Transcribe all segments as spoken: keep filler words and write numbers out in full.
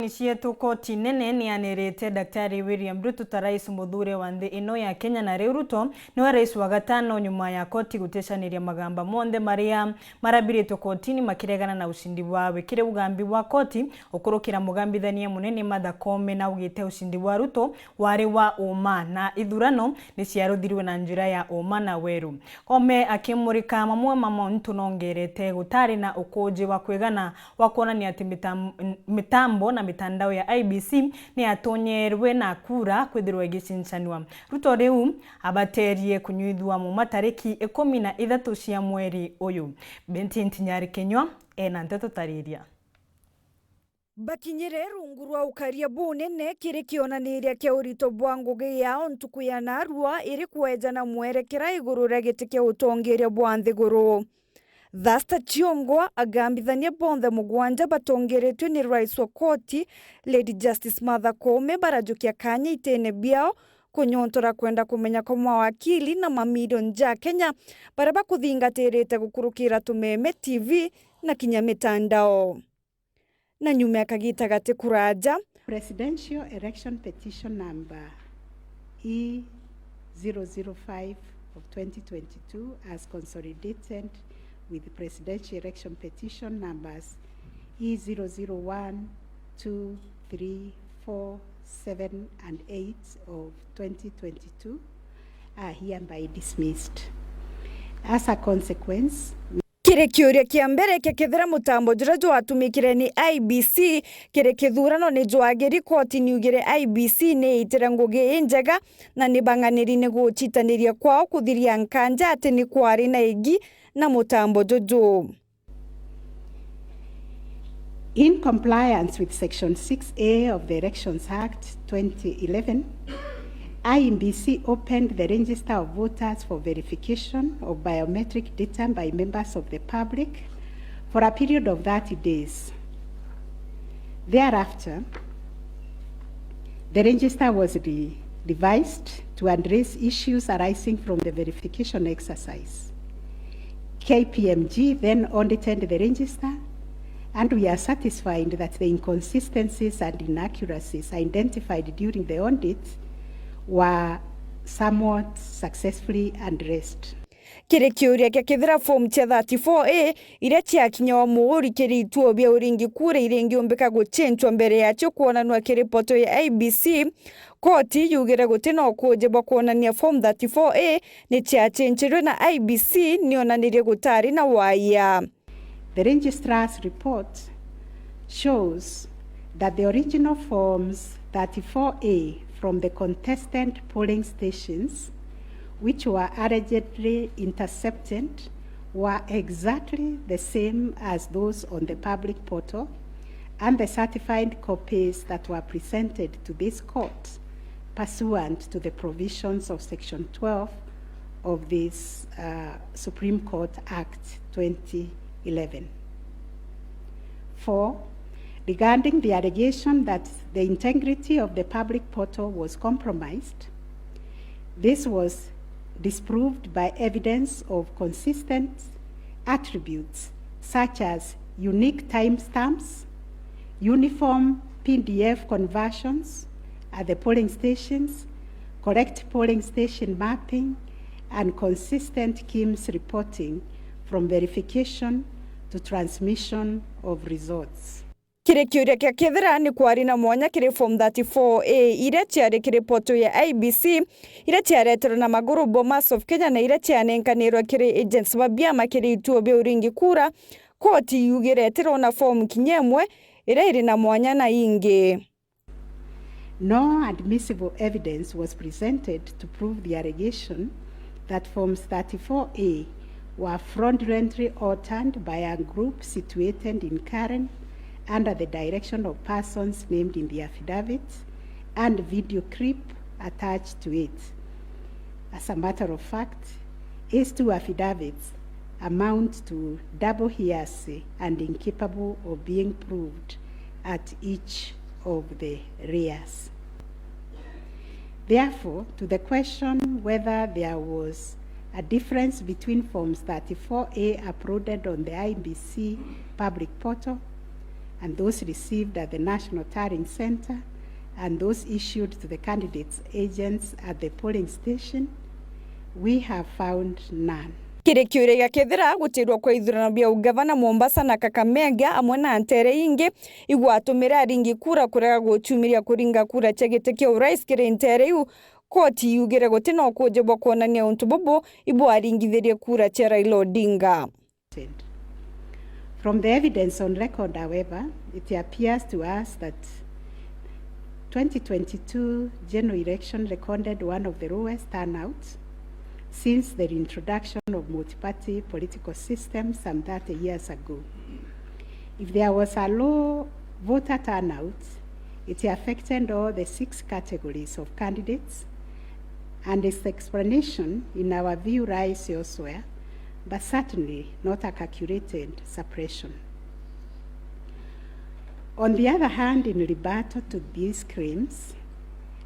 Ni cietu, koti nene nianirite Daktari William Ruto ta rais muthure wa nthi ino ya Kenya, na riu Ruto niwe rais wa gatano nyuma ya koti guticaniria magamba monthe maria marabiritwe kotini makiregana na ucindi bwawe. Kiri ugambi bwa koti, ukurukira mugambithania munene Martha Koome naugite ucindi bwa Ruto wari wa uma na ithurano ni ciaruthirwe na njira ya uma na weru. Koome akimurika mamwe ma mauntu nongerete gutari na ukuji wa kwigana wa kwonania ati mitam-, mitambo na mitandao ya I B C ni yatonyerwe na kura kwithirwa igicincanua. Ruto riu abaterie kunyuithua muma tariki ikumi na ithatu cia mweri uyu. Binti Ntinyari Kinyua ena nteto tariria. Bakinyire rungu rwa ukaria bunene kiri kionaniria kia urito bwa ngugi yao ntuku ya narua iri kweja na mwerekera iguru ria giti kia utongeria bwa nthiguru. Thuster Chiongwa, agambithania bonthe mugwanja batongeretue ni rais wa koti, Lady Justice Martha Koome, barajukia kanya itene biao kunyontora kwenda kumenya kwa mawakili na mamilioni ja Kenya baria bakuthingatirite gukurukira tumeme, T V na kinya mitandao. Na nyuma ya kagita gati kuraja, Presidential Election Petition Number E zero zero five of twenty twenty-two as consolidated with Presidential Election Petition Numbers E zero zero one, two, three, four, seven and eight of twenty twenty-two are hereby dismissed. As a consequence, kiri kiuria kia mbere kia kethira mutambo juria jwatumikire ni I B C kiri kithurano ni jwagiri, koti niugire I B C ni itire ngugi injega na ni bang'aniri ni gucitaniria kwao kuthiria nkanja ati ni kwari na igi na mutambo juju. In compliance with Section six A of the Elections Act twenty eleven, I E B C opened the register of voters for verification of biometric data by members of the public for a period of thirty days. Thereafter, the register was re-, revised to address issues arising from the verification exercise. K P M G then audited the register, and we are satisfied that the inconsistencies and inaccuracies identified during the audit were somewhat successfully addressed. Kiri kiuria kia kethira form cia thirty-four A iria ciakinyawa muuri kiri ituo bia uringi kura iringiumbika gucenjwa mbere yacio kwonanwa kiri poto ya I B C, koti yugire guti na ukuuji bwa kwonania form thirty-four A ni ciacenjirwe na I B C nionanirie gutari na waia. The registrar's report shows that the original forms thirty-four A from the contested polling stations, which were allegedly intercepted, were exactly the same as those on the public portal, and the certified copies that were presented to this court pursuant to the provisions of Section twelve of this, uh, Supreme Court Act twenty eleven. Four, regarding the allegation that the integrity of the public portal was compromised, this was disproved by evidence of consistent attributes such as unique timestamps, uniform P D F conversions at the polling stations, correct polling station mapping, and consistent KIEMS reporting from verification to transmission of results. Kiri kiuria kia kethira ni kwari na mwanya kiri form thirty-four A iria ciari kiri portal ya I B C, iria ciareterwe na maguru Bomas of Kenya na iria cianenkanirwe kiri agents ba biama kiri ituo bia uringi kura, koti yugire itirona form kinya imwe iria iri na mwanya na ingi. No admissible evidence was presented to prove the allegation that forms thirty-four A were fraudulently altered by a group situated in Karen under the direction of persons named in the affidavit and video clip attached to it. As a matter of fact, these two affidavits amount to double hearsay and incapable of being proved at each of the layers. Therefore, to the question whether there was a difference between forms thirty-four A uploaded on the I B C public portal and those received at the National Tallying Centre, and those issued to the candidates' agents at the polling station, we have found none. Kiri kiuria gia kethira gutirwa kwa ithurano bia ugavana Mombasa na Kakamega amwe na nteere ingi igwatumire aringi kura kurega guchumiria kuringa kura cia giti kia urais kiri nteere iu, koti yugire guti na ukuuji bwa kwonania untu bubu ibwaringithirie kura cia Raila Odinga. From the evidence on record, however, it appears to us that twenty twenty-two general election recorded one of the lowest turnouts since the introduction of multi-party political system some thirty years ago. If there was a low voter turnout, it affected all the six categories of candidates, and its explanation, in our view, lies elsewhere, but certainly not a calculated suppression. On the other hand, in rebuttal to these claims,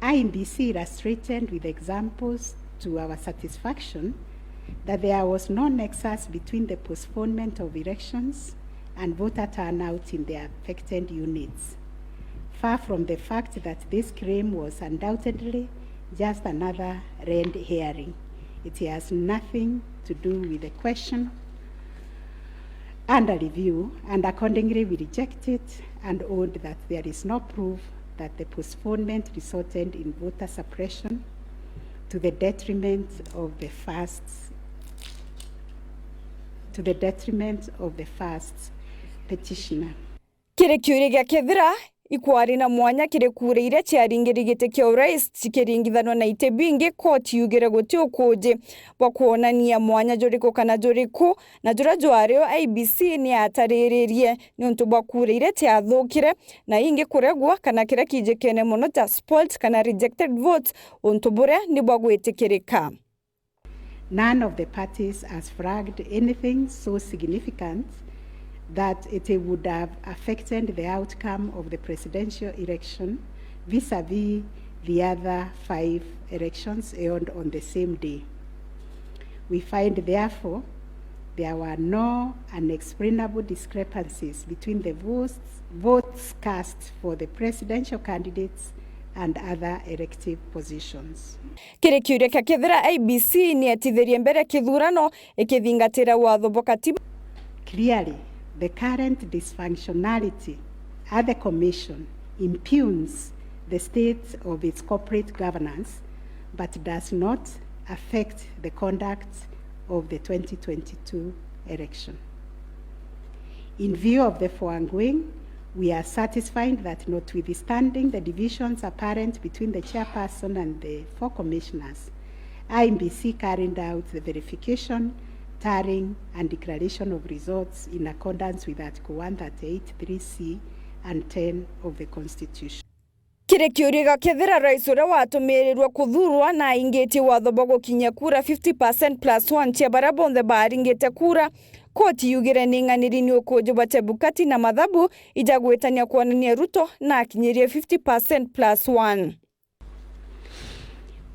I E B C illustrated with examples to our satisfaction that there was no nexus between the postponement of elections and voter turnout in the affected units. Far from the fact that this claim was undoubtedly just another red herring, it has nothing to do with the question under review, and accordingly we reject it and hold that there is no proof that the postponement resulted in voter suppression to the detriment of the first, to the detriment of the first petitioner. Kiri kiuria gia kethira ikwari na mwanya kiri kura iria ciaringiri giti kia urais cikiringithanwa na iti bingi, koti yugire guti ukuuji bwa kwonania mwanya juriku kana juriku, na juria jwario I E B C ni yatariririe niuntu bwa kura iria ciathukire na ingi kuregwa, kana kiria kijikene mono ta spoilt kana rejected votes, untu buria ni bwa gwitikirika. None of the parties has flagged anything so significant that it would have affected the outcome of the presidential election vis-a-vis the other five elections held on the same day. We find, therefore, there were no unexplainable discrepancies between the votes, votes cast for the presidential candidates and other elective positions. Kiri kiuria kia kethira I E B C ni yetithirie mbere kithurano ikithingatira watho bwa katiba. Clearly, the current dysfunctionality at the Commission impugns the state of its corporate governance but does not affect the conduct of the twenty twenty-two election. In view of the foregoing, we are satisfied that, notwithstanding the divisions apparent between the chairperson and the four commissioners, I E B C carried out the verification, tallying, and declaration of results in accordance with Article one thirty-eight three C and ten of the Constitution. Kiri kiuria gia kethira rais uria watumirirwe kuthurwa na aingitie watho bwa gukinyia kura fifty percent plus one cia baria bonthe baringite kura, koti yugire ni ing'aniri ni ukuuji bwa Chebukati na mathabu ija gwitania kwonania Ruto na akinyirie fifty percent plus one.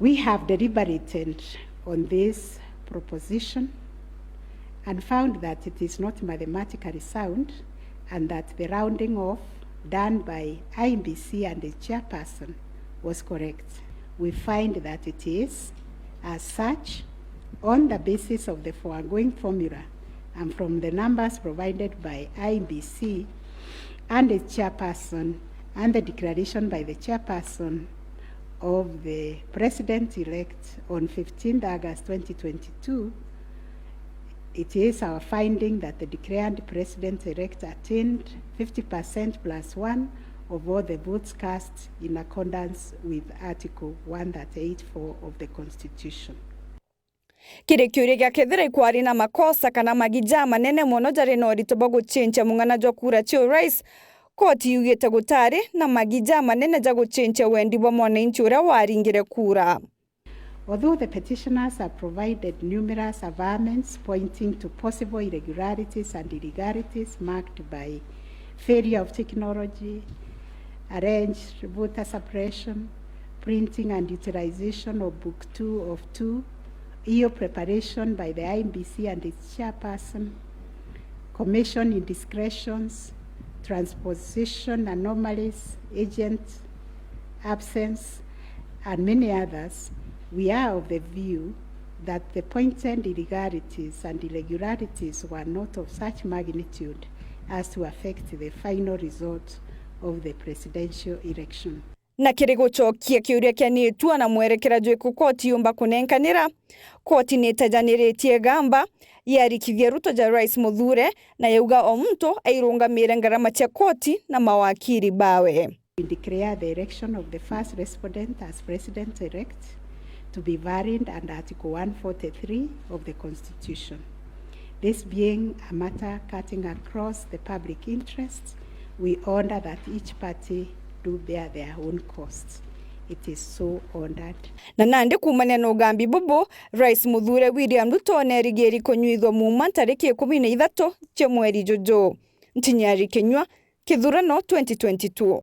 We have deliberated on this proposition and found that it is not mathematically sound and that the rounding off done by I E B C and its chairperson was correct. We find that it is, as such, on the basis of the foregoing formula and from the numbers provided by I E B C and its chairperson and the declaration by the chairperson of the president-elect on fifteenth August twenty twenty-two, it is our finding that the declared president-elect attained fifty percent plus one of all the votes cast in accordance with Article one thirty-eight four of the Constitution. Kiri kiuria gia kethira ikwari na makosa kana magi jamanene mono jari na urito bwa gucenjia mung'ana jwa kura cia urais, koti yugite gutari na magi jamanene ja gucenjia wendi bwa mwananchi uria waringire kura. Although the petitioners have provided numerous averments pointing to possible irregularities and illegalities marked by failure of technology, alleged voter suppression, printing and utilization of Book two of two, ill preparation by the I E B C and its chairperson, commission indiscretions, transposition anomalies, agent absence, and many others, we are of the view that the pointed irregularities and irregularities were not of such magnitude as to affect the final result of the presidential election. Na kiri gucokia kiuria kia ni itua na mwerekera jwiku koti yumba kunenkanira, koti ni itajaniritie igamba yarikithia Ruto ja Rais Muthure, na yauga o muntu airungamire ngarama cia koti na mawakiri bawe. We declare the election of the first respondent as president-elect to be valid under Article one forty-three of the Constitution. This being a matter cutting across the public interest, we order that each party do bear their own costs. It is so ordered. Na nandi kuumania na ugambi bubu, Rais Muthure William Ruto neerigiri kunyuithua muuma ntariki ikumi na ithatu cia mweri juju. Ntinyari Kinyua, Kithurano twenty twenty-two.